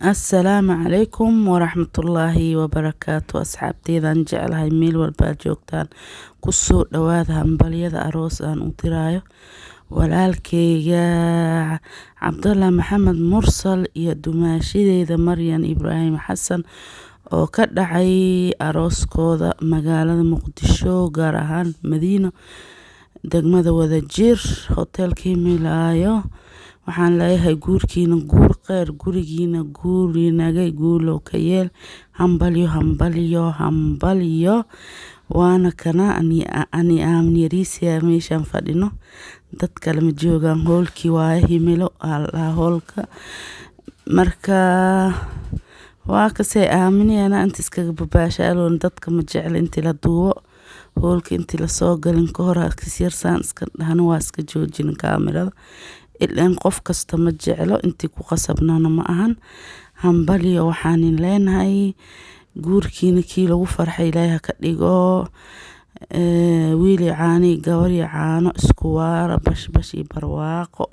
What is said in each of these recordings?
Assalaamu calaykum waraxmatullaahi wabarakaatu. Asxaabteydaan jeclahay, meel walbaad joogtaan, kusoo dhawaada hambalyada aroos aan u diraayo walaalkeyga Cabdalla Maxamed Mursal iyo dumaashadeeda Maryan Ibraahim Xasan oo ka dhacay arooskooda magaalada Muqdisho, gaar ahaan Madiino, degmada Wadajir, hoteelka Himilaayo. Waxaan leeyahay guurkiina guur kheyr, gurigiina guurinagay guulow ka yeel. Hambalyo, hambalyo, hambalyo. Waana kana ani Aamin Yariisiya meeshaan fadhino, dad kale ma joogaan. Hoolkii waaye, Himilo aa hoolka. Marka waa kasee aaminayana inta iskaga babaashaaloon. Dadka ma jecla intii la duubo. Hoolka intii lasoo galin ka hor kasyarsaan iska dhahno, waa iska joojin kaamirada, ilaan qof kasta ma jeclo, intii ku qasabnana ma ahan. Hambalyo waxaanin leenahay, guurkiina kii lagu farxay Ilaahay ha ka dhigo. Wiil iyo caano, gabar iyo caano, isku waara, bashbash iyo barwaaqo,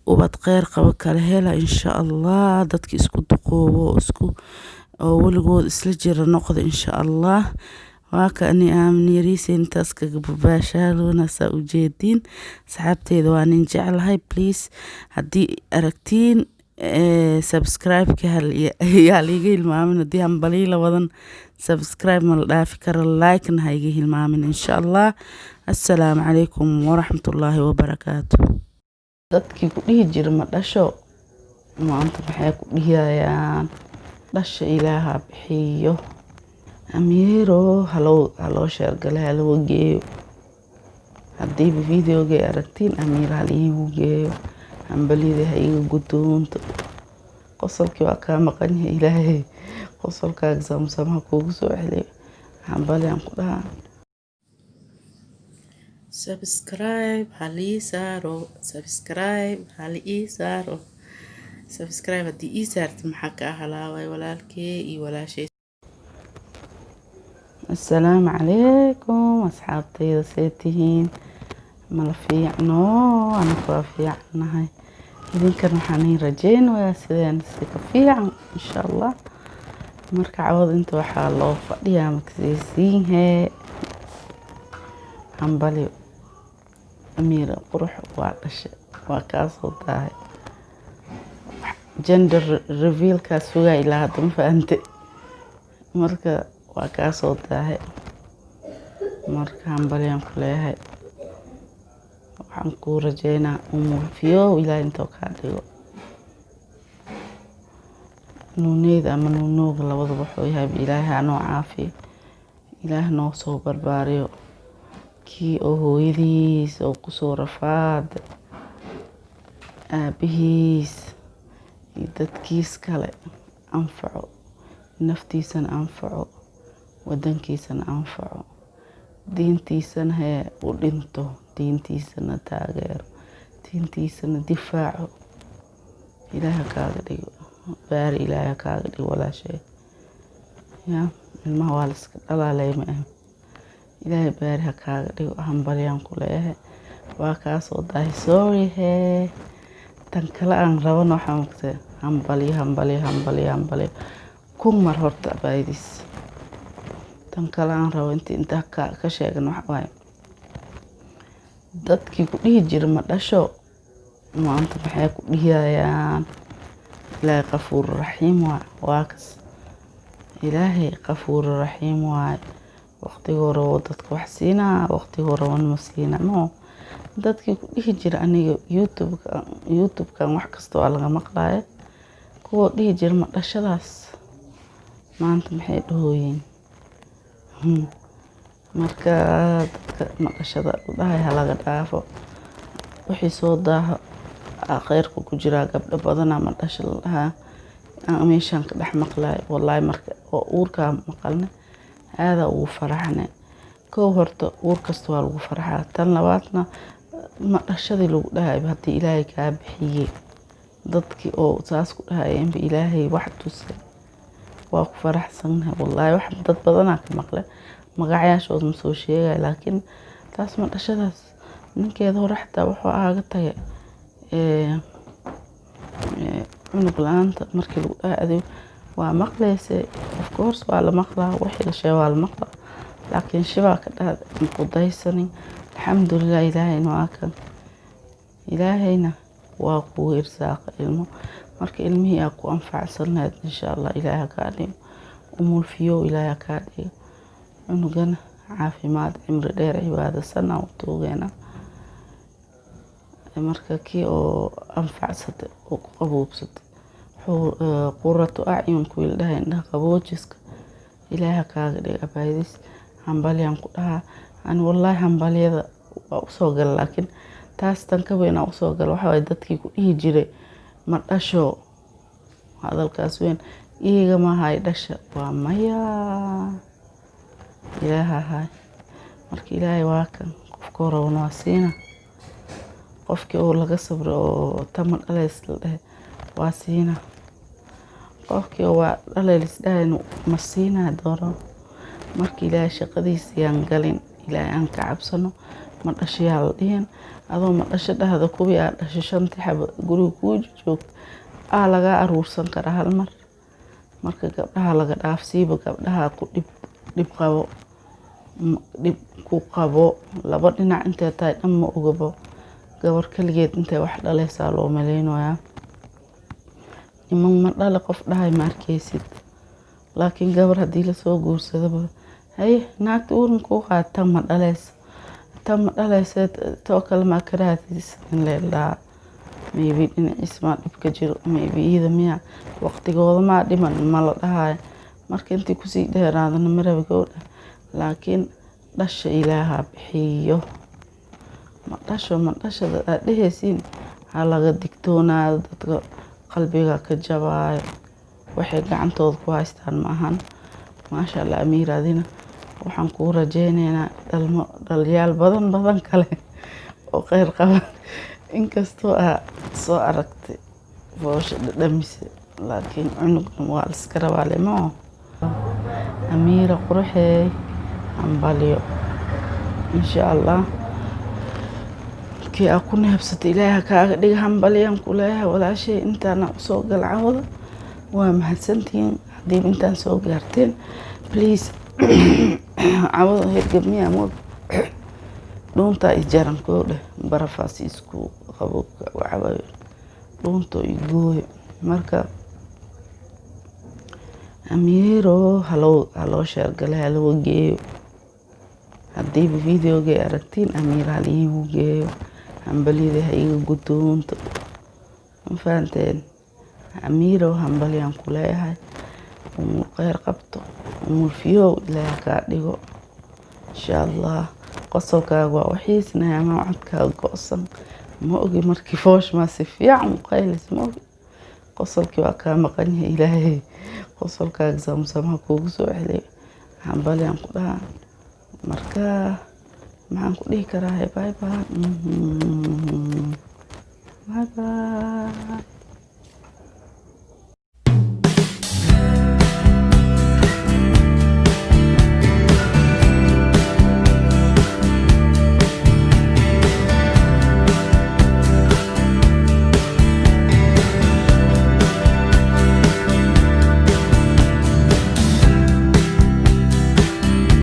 ubad kheyr qabo kala hela, insha Allah. Dadka isku duqoobo, isku oo weligood isla jira noqda, insha Allah. Waa ka ani Aamin Yariise intaas kaga babaashaaloona saa ujeediin. Asxaabteeda waa nin jeclahay. Please, haddii aragtiin, subscribe-ka yaa liiga hilmaamin. Haddii hambalyo la wadan, subscribe ma la dhaafi karo, like-na ha iga hilmaamin, insha Allah. Assalaamu calaykum waraxmatullaahi wabarakaatu. Dadkii ku dhihi jira "ma dhasho", maanta maxay ku dhihayaan? Dhasha Ilaaha bixiyo. Amiiro haloo haloo share gale, haloo geeyo. Haddiiba videogay aragtiin, Amiir hal iigu geeyo, hambalyada ha iga gudoonto. Qosolkii waa kaa maqan yahay, Ilaahay qosolkaaga samsamaha kuugu soo celiyo. Hambalyaan ku dhahaa. Subscribe halii saaro, subscribe hali ii saaro. Subscribe haddii ii saartid, maxaa kaa halaabay, walaalkee iyo walaashay? Assalaamu calaykum asxaabtayda, see tihiin? Mala fiicno? Anaku waa fiicannahay, idinkan waxaan idin rajeynayaa sideen si ka fiican, insha Allah. Marka cawada inta waxaa loo fadhiyaa makasiisiinhee hambalyo. Amiira qurux waa dhashay, waa kaasoo daahay. Gender revealkaa sugaa ilaa hadda, ma fahante? Marka waa kaasoo daahay. Marka hambalyaan ku leeyahay, waxaan kuu rajeynaa umul fiyow Ilaahay intoo kaa dhigo. Nuuneyda ama nuunooga, labadaba wuxuu yahay, Ilaahay ha noo caafiyo, Ilaah noo soo barbaariyo kii oo hooyadiis oo kusoo rafaada, aabihiis iyo dadkiis kale anfaco, naftiisana anfaco, wadankiisana anfaco, diintiisana hee u dhinto, diintiisana taageero, diintiisana difaaco. Ilaah ha kaaga dhigo baari, Ilaahay ha kaaga dhigo, walaashay. Ya ilmaha waa la iska dhalaalay, ma ah? Ilaahay baari ha kaaga dhigo. Hambalyaan ku leeyahay, waa kaasoo dahay. Sorry hee. Tan kale aan rabana waxaa maqtay hambalyo, hambalyo, hambalyo, hambalyo kun mar horta abaayadiis. Tan kale aan rabo inta intaa ka sheegan waxa waaye, dadkii ku dhihi jira "ma dhasho", maanta maxay ku dhihayaan? Ilaahay qafuur raxiim waay, waa kas. Ilaahay qafuur raxiim waay. Waqtiguu rabo dadka wax siinaa, waqtiguu rabana ma siina. No, dadkii ku dhihi jira, aniga youtube youtube-kan wax kasta waa laga maqlaya, kuwa dhihi jira "ma dhashadaas", maanta maxay dhahooyiin? Marka dadka "ma dhashada" dhahay halaga dhaafo. Wixii soo daaho kheyrku ku jiraa. Gabdho badanaa "ma dhasha" la dhahaa meeshaan ka dhex maqlayo, wallaahi. Marka oo uurkaa maqalne, aadaa ugu faraxne. Kow, horta uur kasta waa lagu farxaa. Tan labaadna, ma dhashadii lagu dhahayba haddii Ilaahay kaa bixiyey, dadkii oo saas ku dhahayeenba Ilaahay wax tusay, waa ku faraxsannahay, wallaahi. Wax dad badanaa ka maqle, magacyaashood ma soo sheegayo, laakiin taas ma dhashadaas ninkeeda hore xataa wuxuu aaga tagay. Cunug la-aanta markii lagu dhaha adigo waa maqlaysay, of course waa la maqlaa, wixii la sheego waa la maqlaa, laakiin shibaa ka dhahda maqudaysanin. Alxamdulilah, Ilaahayna waa kan, Ilaahayna waa kugu irsaaqa ilmo. Marka ilmihii aa ku anfacsan lahayd, insha Allah Ilaahay ha kaa dhigo umulfiyow, Ilaahay ha kaa dhigo cunugana caafimaad, cimri dheer, cibaado sana u tuugeena. Marka kii oo anfacsatay oo ku qaboobsatay, quratu acyun kuwii la dhahay, indhaha qaboojiska, Ilaahay ha kaaga dhigo. Abaayadiis hambalyaan ku dhahaa ani, wallaahi hambalyada waa usoo gala, laakiin taas tan ka weyn aa usoo gala. Waxaa waaye dadkii ku dhihi jiray ma dhasho, hadalkaas weyn iiga mahay, dhasha waa maya, Ilaaha haay. Marka Ilaahay waa kan, qofkuu rabana waa siina, qofkii oo laga sabro oo tama dhalays la dhahay waa siina, qofkii oo waa dhalays dhahayna ma siinaa doono. Marka Ilaahay shaqadiisa yaan galin, Ilaahay aan ka cabsano. Ma dhashayaa la dhihin, adoo ma dhasho dhahda, kuwii aa dhashay shantii xabo guriga kuu joogto aa lagaa aruursan karaa hal mar. Marka gabdhaha laga dhaafsiiba, gabdhaha ku dhib dhib qabo, dhib ku qabo laba dhinac intay tahay dhan ma ogabo. Gabar kaligeed intay wax dhalaysaa loo maleynayaa. Niman ma dhale qof dhahay ma arkeysid, laakiin gabar haddii lasoo guursadaba, haye naagta uur makuu qaad, tan ma dhalayso, tan ma dhalaysa, too kale maa ka raadis in la dhahaa. Maybe dhinaciis maa dhib ka jiro, maybe iyada miya waqtigooda maa dhiman, ma la dhahayo. Marka intii kusii dheeraadana ma rabi gabadha, laakiin dhasha Ilaaha bixiyo. Ma dhasho, ma dhashada aad dhehaysiin ha laga digtoonaado, dadka qalbiga ka jabaayo, waxay gacantooda ku haystaan ma ahan. Maasha Allah, Amiir, adina waxaan kuu rajeyneynaa dhalmo dhalyaal badan badan kale oo kheyr qaba. Inkastoo aa soo aragtay foosha dhadhamise, laakiin cunugna waa la iska rabaa lemo. Amiira quruxeey, hambalyo, insha Allah kii aa ku neebsatay Ilaahay ha kaaga dhiga. Hambalyaan ku leeyahay walaashay. Intaana usoo gala cawada, waa mahadsantihiin haddiiba intaan soo gaarteen. Please, cawada hergab miyaa mood, dhuuntaa i jaran koo dheh, barafaas isku qabowga u cabayo, dhuunta i gooyo. Marka Amiiro haloo haloo share galay, haloo geeyo. Haddiiba videogay aragtiin, Amiir hal iigu geeyo, hambalyada ha iga guddoonto. Ma fahanteen? Amiirow, hambalyaan ku leeyahay, umul kheyr qabto, umul fiyow Ilaahay kaa dhigo insha Allah. Qosolkaaga waa u xiisnaya, ama codkaaga go-san ma ogi, markii foosh maa si fiican u qaylis ma ogi, qosolkii waa kaa maqan yahay. Ilaahay qosolkaaga samsamaha kuugu soo celiyo. Hambalyaan ku dhahaa. Marka maxaan ku dhihi karaa? Bye bye, bye bye.